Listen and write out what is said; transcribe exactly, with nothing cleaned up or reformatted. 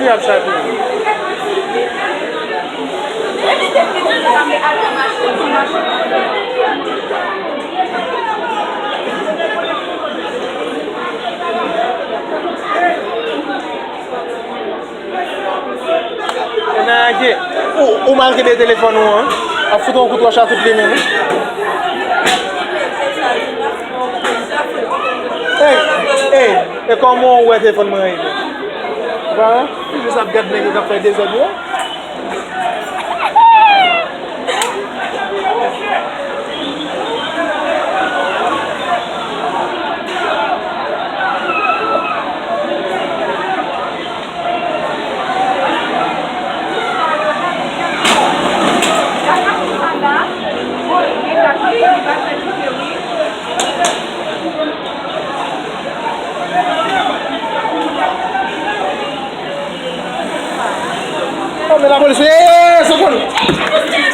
Ap chape. Ou, ou mal kenbe telefòn ou an. Ap fout yon kout wòch a tout li menm. Ey, ey, e kòman ou wè telefòn mwen rive? Ou pa wè? Ou jis ap gad nèg yo k ap fè dezòd yo. Oh, men lapolis, eh, eh, eh, sekonn.